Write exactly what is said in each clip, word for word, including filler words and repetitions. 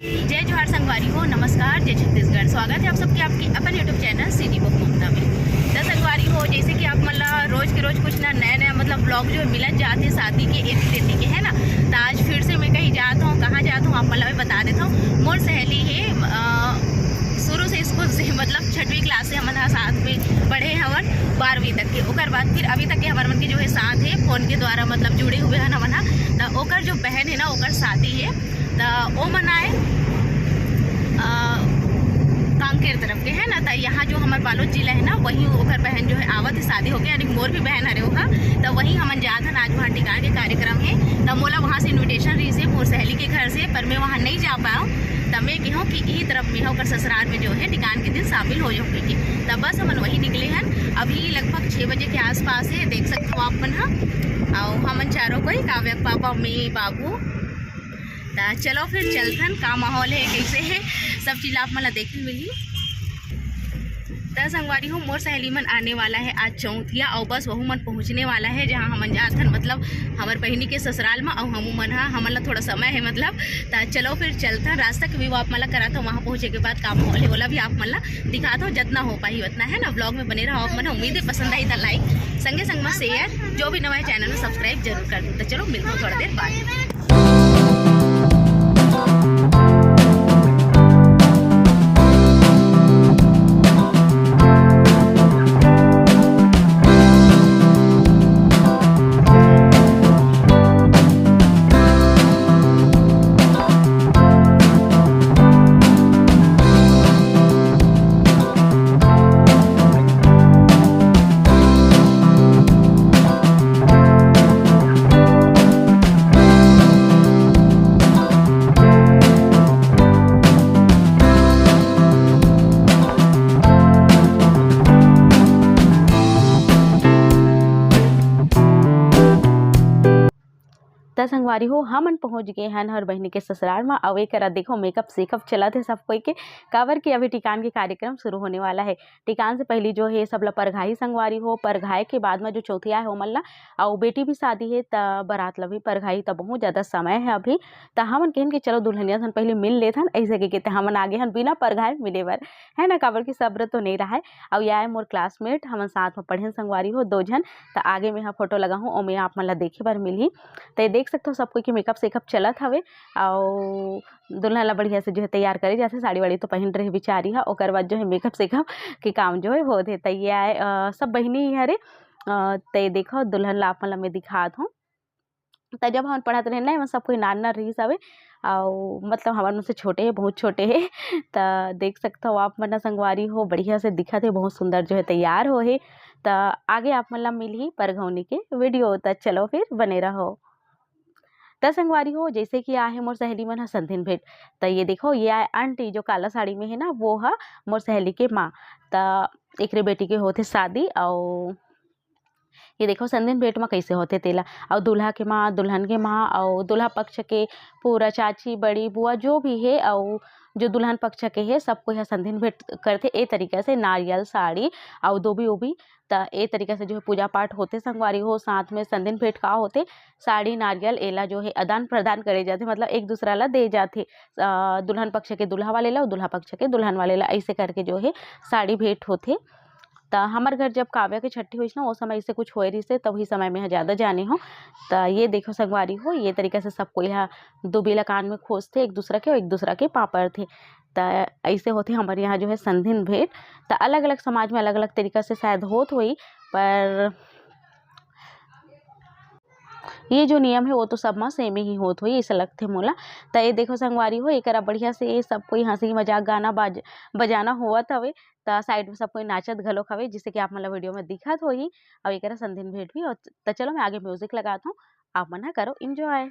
जय जोहार संगवारी हो, नमस्कार, जय छत्तीसगढ़। स्वागत है आप सबके आपके अपन YouTube चैनल सिटी बुक ममता में। त संगवारी हो, जैसे कि आप मन ला रोज के रोज कुछ ना नया नया मतलब ब्लॉग जो है मिलत जात है शादी के एक दिन के, है ना। त आज फिर से मैं कहीं जात हूँ, कहाँ जात हूँ आप मन ला मैं बता देता हूँ। मोर सहेली है, अ, शुरू से स्कूल से मतलब छठवीं क्लास से हमन ह साथ में पढ़े हवन बारहवीं तक के। ओकर बाद फिर अभी तक के हमर मन के जो है साथ है, फोन के द्वारा मतलब जुड़े हुए हन हमन ह। त ओकर जो बहन है ना, ओकर शादी है, त ओ मन आए, अ, कांकेर तरफ के, है ना। त यहाँ जो हमर बालोद जिला है ना, वहीं ओकर बहन जो है आवत है शादी होके, यानी मोर भी बहन हरे ओहा। त वहीं हमन जात हन, आज वहाँ टिकान के कार्यक्रम है। त मोला वहाँ से इनविटेशन रहिस हे मोर सहेली के घर से, पर मैं वहाँ नहीं जा पाऊँ। त मैं कहूँ कि इही तरफ में ओकर ससुराल में जो है टिकान के दिन शामिल हो जाऊँ कहिके। त बस हमन वही निकले हन, अभी लगभग छः बजे के आसपास है, देख सकते हो आप मन ह। अउ हमन चारों कोई, काव्या के पापा, मैं, बाबू। त चलो फिर चलथन, का माहौल है, कैसे है, सब चीज आप मन ला देखे मिलही। त संगवारी हो, मोर सहेली मन आने वाला है आज चौथिया, अउ बस वहू मन पहुँचने वाला है, जहाँ हमन जात हन, मतलब हमर बहिनी के ससुराल में, अउ हमू मन ह, हमन ला थोड़ा समय है मतलब। त चलो फिर चलथन, रास्ता के व्यू आप मन ला कराथन, वहाँ पहुँचे के बाद का माहौल है, ओला भी आप मन ला दिखाथन, जतना हो पाही उतना, है ना। ब्लॉग में बने रहो आप मन, उम्मीद है पसंद आई त लाइक, संगे संग में शेयर, जो भी नवा है चैनल में सब्सक्राइब जरूर कर दो। त चलो मिलते हैं थोड़ा देर बाद। त संगवारी हो, हमन पहुंच गए हन हर बहिनी के ससुराल म। अउ एकरा देखो, मेकअप सेकअप चलत हे सब कोई के, काबर कि अभी टिकान के कार्यक्रम शुरू होने वाला है। टिकान से पहली जो है सब ला परघाही संगवारी हो, परघाए के बाद में जो चौथिया है ओमन ला, अउ बेटी भी शादी है त बरात ला भी परघाही, त बहुत ज्यादा समय है अभी। त हमन कहन कि चलो दुल्हनिया सन पहले मिल लेथन, ऐसे के, के त हमन आगे हन बिना परघाए मिले बर, है ना, काबर कि सब्र तो नहीं रहा है। अउ ये आए मोर क्लासमेट, हमन साथ में पढ़े हन संगवारी हो दो झन, त आगे में हा फोटो लगा हूँ, ओमे आप मन ला देखे बर मिलही। त ये देख सकते हो, सब कोई के मेकअप सेकअप चलत हवे, अउ दुल्हन ला बढ़िया से जो है तैयार करे जाथे। साड़ी वाड़ी तो पहन रहे बिचारी हा, ओकर बाद जो है मेकअप सेकअप के काम जो है होत हे। त ये आए, अ, सब बहिनी ही हरे। अ, त ये देखो, दुल्हन ला आप मन ला मैं दिखात हूँ। त जब हमन पढ़त रहे ना, एमन सब कोई नान नान रहिस हवे, अउ मतलब हमर मन से छोटे हे, बहुत छोटे हे। त देख सकत हो आप मन ह संगवारी हो, बढ़िया से दिखत हे, बहुत सुंदर जो है तैयार हो हे। त आगे आप मन ला मिलही परघौनी के वीडियो, त चलो फिर बने रहो। त संगवारी हो, जैसे कि आहे मोर सहेली मन ह संधिन भेंट, त ये देखो, ये आए आंटी जो काला साड़ी में है ना, वो ह मोर सहेली के माँ। त एकरे बेटी के होथे शादी, अउ ये देखो संधिन भेंट म कैसे होथे तेला, अउ दूल्हा के माँ, दुल्हन के माँ, अउ दूल्हा पक्ष के पूरा चाची, बड़ी, बुआ जो भी हे, अउ जो दुल्हन पक्ष के हे, सब कोई ह संधिन भेंट करथे ए तरीका से, नारियल, साड़ी अउ दोबी उबी। त ए तरीका से जो है पूजा पाठ होथे संगवारी हो। साथ में संधिन भेंट का होथे, साड़ी, नारियल, एला जो है आदान प्रदान करे जाथे, मतलब एक दूसरा ला दे जाथे। अ, दुल्हन पक्ष के दूल्हा वाले ला अउ दूल्हा पक्ष के दुल्हन वाले ला, ऐसे करके जो है साड़ी भेंट होथे। त हमर घर जब काव्या के छट्ठी होइस ना, ओ समय ऐसे कुछ होए रहिस हे, तभी समय में ह ज्यादा जाने हो। त ये देखो संगवारी हो, ये तरीका से सब कोई ह दुबी ला कान में खोजथे एक दूसरा के, अउ एक दूसरा के पाँव परथे। त ऐसे होथे हमर यहाँ जो है संधिन भेंट। त अलग-अलग समाज में अलग-अलग तरीका से शायद होत होही, पर ये जो नियम है वो तो सब मा सेमे ही होत होही, ऐसा लगथे मोला। त ये देखो संगवारी हो, एकरा बढ़िया से ये सब कोई हंसी मजाक गाना बाज-, बजाना होवत हवे। त साइड में सब कोई नाचत घलोक हवे, जिसे कि आप मन ला वीडियो में दिखत होही। अउ एकरा संधिन भेंट भी। अउ त चलो मैं आगे म्यूजिक लगात हूँ, आप मन ह करो एंजॉय।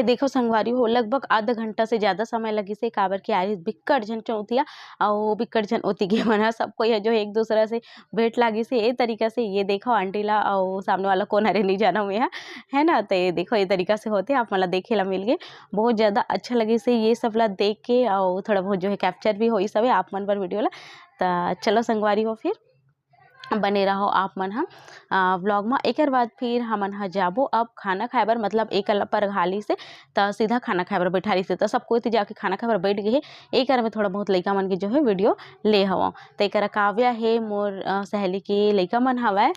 देखो संगवारी हो, लगभग आधा घंटा से ज्यादा समय लगिस हे, काबर कि आरिस बिक्कट झन चौथिया, अउ बिक्कट झन ओती के मन ह, सब कोई ह जो एक दूसरा से भेंट लागिस हे। ए तरीका से ये देखो आंटी ला, अउ सामने वाला कोन हरे, नहीं जानव मैं ह, है ना। तो ये देखो, ये तरीका से होथे, आप मन ला देखे ला मिल गे। बहुत ज्यादा अच्छा लगिस हे ये सब ला देख के, अउ थोड़ा बहुत जो है कैप्चर भी होइस हवे आप मन बर वीडियो ला। त चलो संगवारी हो, फिर बने रहो आप मन ह, अ, व्लॉग म। एकर बाद फिर हमन ह जाबो अब खाना खाए बर, मतलब एकर ला परघा लिस हे, त सीधा खाना खाए बर बैठा लिस हे, त सब कोई तो जाके खाना खाए बर बैठ गे हे। एकर में थोड़ा बहुत लइका मन के जो है वीडियो ले हवं। त एकर काव्या हे, मोर, अ, सहेली के लइका मन हवय।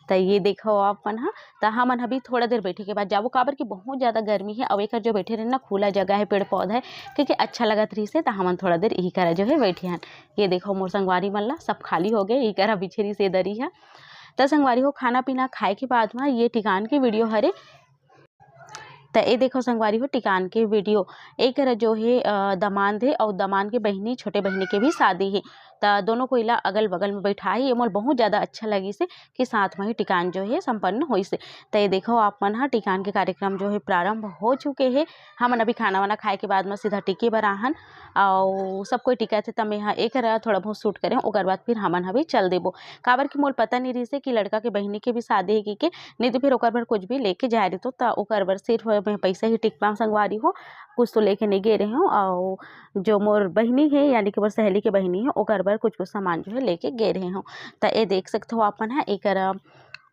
त ये देखो आप मन ह, त हमन ह भी थोड़ा देर बैठे के बाद जाबो, काबर कि बहुत ज्यादा गर्मी हे, अउ एकर जो बैठे रहे ना, खुला जगह हे, पेड़ पौधा हे, क्योंकि अच्छा लगत रहिस हे, त हमन थोड़ा देर इही करा जो है बैठे हन। ये देखो मोर संगवारी मन ला, सब खाली हो गए, इही करा बिछे रहिस हे दरी ह। त संगवारी हो, खाना पीना खाए के बाद म ये टिकान के वीडियो हरे। त ए देखो संगवारी हो, टिकान के वीडियो। ए करा जो हे, अ, दमांद हे अउ दमांद के बहिनी, छोटे बहिनी के भी शादी हे। त दोनों कोई ला अगल बगल में बैठा हे। ये मोला बहुत ज्यादा अच्छा लगिस हे कि साथ में ही टिकान जो हे संपन्न होइस हे। त ये देखो आप मन ह, टिकान के कार्यक्रम जो हे प्रारंभ हो चुके हे। हमन अभी खाना वाना खाए के बाद में सीधा टिके बर आहन। अउ सब कोई टिकत हे, त मैं ह ए करा थोड़ा बहुत शूट करें, ओकर बाद फिर हमन ह भी चल देबो। काबर कि मोला पता नहीं रहिस हे कि लड़का के बहिनी के भी शादी हे कि के, नहीं तो फिर ओकर बर कुछ भी लेके जाए रहितो, त ओकर बर सिर्फ मैं पैसा ही टिक पाम संगवारी हो, कुछ तो लेके नहीं गे रहे हूँ। अउ जो मोर बहिनी हे, यानी कि मोर सहेली के बहिनी हे, ओकर बर कुछ कुछ सामान जो है लेके गे रहे हूँ। त ए देख सकत हो आप मन ह, एकर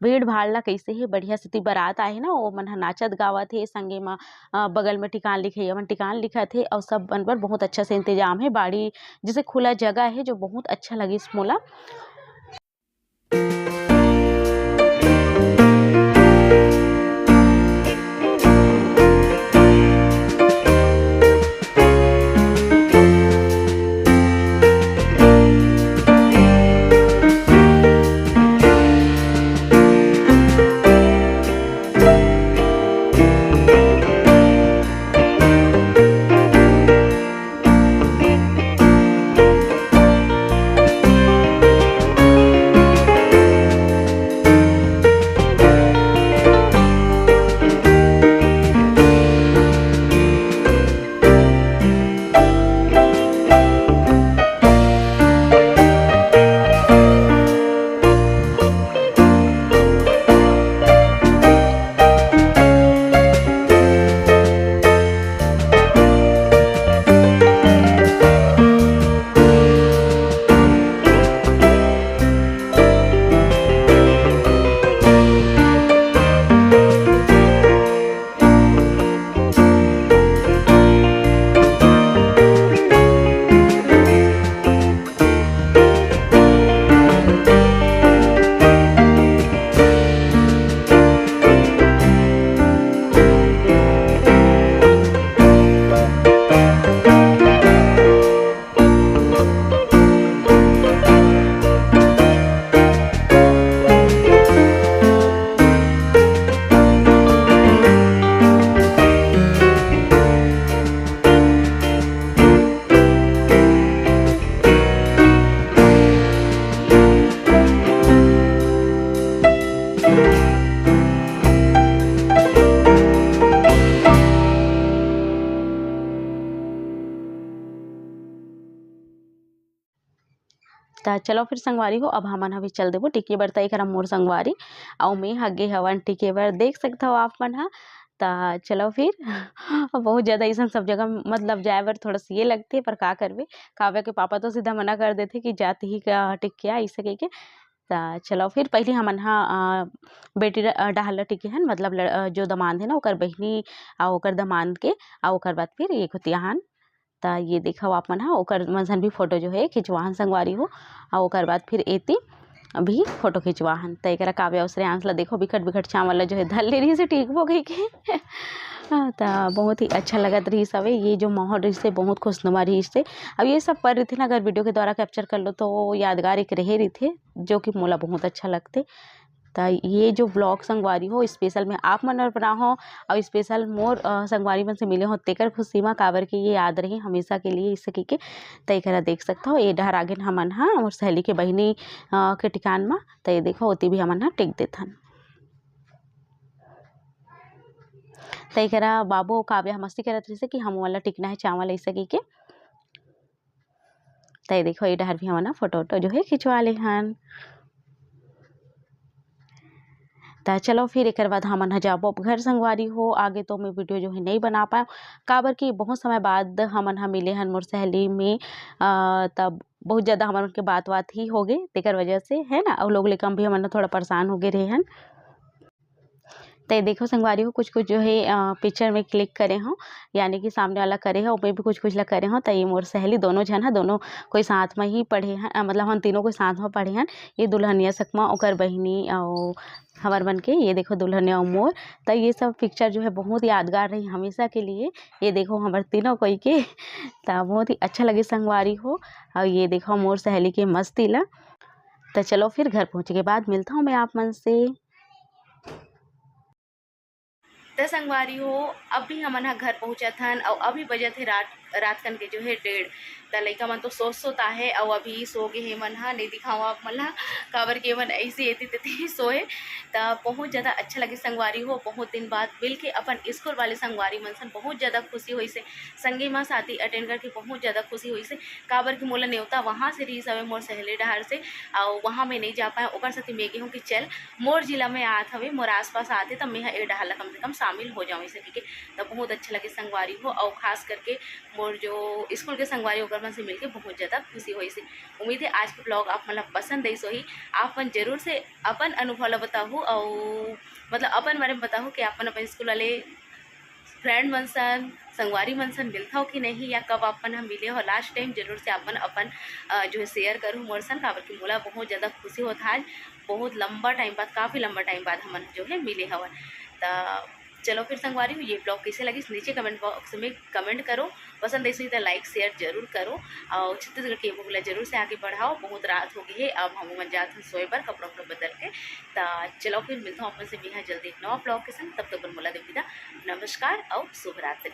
भीड़ भाड़ ला कैसे हे, बढ़िया सेती बारात आए हे ना, ओ मन ह नाचत गावत हे, संगे म, अ, बगल में टिकान लिखे, ये मन टिकान लिखत हे, अउ सब मन बर बहुत अच्छा से इंतजाम हे। बाड़ी जैसे खुला जगह हे, जो बहुत अच्छा लगिस मोला। त चलो फिर संगवारी हो, अब हमन ह भी चल देबो टिके बर। त एकरा मोर संगवारी अउ मैं ह गे हवन टिके बर, देख सकत हव आप मन ह। त चलो फिर बहुत ज्यादा अइसन सब जगह मतलब जाए बर थोड़ा सा ये लगथे, पर का करबे, काव्या के पापा तो सीधा मना कर देथे कि जात ही का टिकिया ऐसे कहिके। त चलो फिर पहली हमन ह, अ, बेटी र-, अ, डहार ल टिके हन, मतलब लड़-, अ, जो दमांद हे ना, ओकर बहिनी अउ ओकर दमांद के, अउ ओकर बाद फिर ये कोती आहन। त ये देखव आप मन ह, ओकर मन सन भी फोटो जो है खिंचवाहन संगवारी हो, अउ ओकर बाद फिर एती भी फोटो खिंचवाहन। त एकरा काव्या अउ श्रेयांश ला देखो, बिकट बिकट चावल ला जो है धर ले रहिस हे, ठीक हो गई के। हाँ, त बहुत ही अच्छा लगत रहिस हवे, ये जो माहौल रहिस हे बहुत खुशनुमा रहिस हे। अब ये सब पल रहिथे ना, अगर वीडियो के द्वारा कैप्चर कर लो तो यादगार एक रहे रहिथे, जो कि मोला बहुत अच्छा लगथे। त ये जो व्लॉग संगवारी हो, स्पेशल में आप मन बर बनाए हो अउ स्पेशल मोर, अ, संगवारी मन से मिले हो, तेकर खुशी म, काबर के ये याद रही हमेशा के लिए, इसे कहिके। त एकरा देख सकत हो, ये डहर आगे हमन ह मोर सहेली के बहिनी, अ, के टिकान म। त ये देखो, ओती भी हमन ह टिक देथन। त एकरा बाबू अउ काव्या ह मस्ती करत रहिसे कि हम वाला टिकना हे चावल ऐसा कहिके। त ये देखो, ये डहर भी हमन ह फोटो वोटो जो है खिंचवा ले हन। त चलो फिर एकर बाद हमन ह जाबो अब घर संगवारी हो। आगे तो मैं वीडियो जो है नहीं बना पाए, काबर कि बहुत समय बाद हमन ह मिले हन मोर सहेली में। अ, तब बहुत ज़्यादा हमन के बात बात ही हो गए, तेकर वजह से, है ना, अउ लोग ले कम भी हमन ह थोड़ा परेशान हो गए रहे हन। त ये देखो संगवारी हो, कुछ कुछ जो है पिक्चर में क्लिक करे हों, यानी कि सामने वाला करे हो, ओमे भी कुछ कुछ ला करे हों। त ये मोर सहेली दोनों झन ह, दोनों कोई साथ में ही पढ़े हन, अ, मतलब हम तीनों कोई साथ में पढ़े हन। ये दुल्हनिया सकमा, ओकर बहिनी अउ हमर मन के, ये देखो दुल्हनिया अउ मोर। त ये सब पिक्चर जो है बहुत यादगार रही हमेशा के लिए। ये देखो हमर तीनों कोई के, त बहुत ही अच्छा लगे संगवारी हो। अउ ये देखो मोर सहेली के मस्ती ला। त चलो फिर घर पहुँचे के बाद मिलता हूँ मैं आप मन से। त संगवारी हो, अभी हमन ह घर पहुँचत हन अउ अभी बजत हे रात, रात कन के जो हे डेढ़। त लइका मन तो सोत सोत आहे अउ अभी सो गे हे मन ह, नइ दिखाऊँ आप मन ह, काबर के मन ऐसे एती तेती सोए। त बहुत ज़्यादा अच्छा लगे संगवारी हो, बहुत दिन बाद मिल के अपन स्कूल वाले संगवारी मन सन बहुत ज़्यादा खुशी होइसे, संगी मा साथी अटेंड करके बहुत ज़्यादा खुशी होइसे, काबर कि मोला नेवता वहाँ से रिहिस हवे मोर सहेली डहार से, अउ वहाँ मैं नइ जा पाए, ओकर सेती मैं गे हूँ कि चल मोर जिला में आत हवे, मोर आसपास आत हे, त मैं ह ए डहार ला कम से कम शामिल हो जाऊँ, ऐसे कहिके। त बहुत अच्छा लगे संगवारी हो, अउ खास करके मोर जो स्कूल के संगवारी ओकर मन से मिलके बहुत ज़्यादा खुशी होइसे। उम्मीद है आज के ब्लॉग आप मन ला पसंद आइस होही। आप मन जरूर से अपन अनुभव ला बताहू, अउ मतलब अपन बारे में बताहू कि आप मन अपन स्कूल वाले फ्रेंड मन सन, संगवारी मन सन मिलथव कि नहीं, या कब आप मन ह मिले हो लास्ट टाइम, जरूर से आप मन अपन, अ, जो है शेयर करू मोर सन, काबर कि मोला बहुत ज़्यादा खुशी होत हे आज, बहुत लंबा टाइम बाद, काफ़ी लंबा टाइम बाद हमन जो है मिले हवन। त चलो फिर संगवारी हो, ये ब्लॉग कैसे लगिस नीचे कमेंट बॉक्स में कमेंट करो, पसंद आइस होही त लाइक शेयर जरूर करो, अउ छत्तीसगढ़ के ये ब्लॉग ला जरूर से आगे बढ़ाओ। बहुत रात हो गई है, अब हम मन जात हन सोए बर, कपड़ा उपड़ा बदल के। त चलो फिर मिलता हूँ अपन से मैं ह जल्दी एक नवा ब्लॉग के संग, तब तक बर मोला दे विदा, नमस्कार अउ शुभ रात्रि।